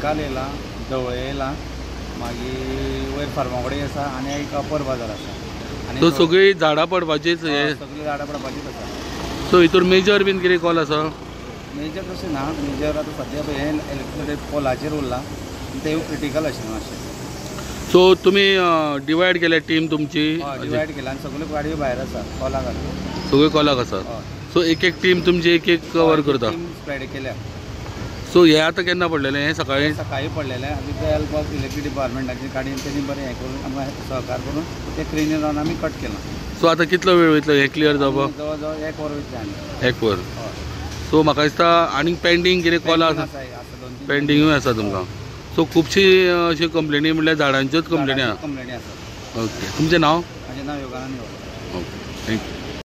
शिरकाल येयला, ढवळे येयला, मागीर वयर फार्मागुडी आसा आनी एक अपर बाजार आसा. आनी सो सगळीं झाडां पडपाचीच, सगळीं झाडां पडपाचीच आसा. सो हितूर मेजर बीन कितें कॉल आसा? मेजर तशें ना, मेजर आतां सद्या हें इलेक्ट्रिसिटी पोलाचेर उरलां, तेवूय क्रिटिकल आशिल्लें मातशें. सो तुमी डिवायड केल्या टीम तुमची? डिवायड केला आनी सगळ्यो गाडयो भायर आसा, कॉलाक आसा. सगळ्यो कॉलाक आसा. सो एक एक टीम तुमची एक एक कवर करता, स्प्रेड केल्या. सो हे आतां केन्ना पडलेलें? हें सकाळीं सकाळीं पडलेलें. With the help of electric डिपार्टमेंटाची गाडयेन तेणी बरें हें करून आमकां सहकार करून तें क्रेनीर रावन आमी कट केलां. सो आतां कितलो वेळ वयतलो हें क्लियर जावपाक? जवळ जवळ 1 वर वयतलें आनी. 1 वर. सो म्हाका दिसता आनीक पेंडींग कितें कॉल आसा? पेंडिंगूय आसा तुमकां. सो खुबशी अशी कंप्लेनी म्हणल्यार झाडांच्योच कंप्लेनी आसा. कंप्लेनी आसा. ओके, तुमचें नांव? म्हाजें नांव योगानंद. Okay, thank you.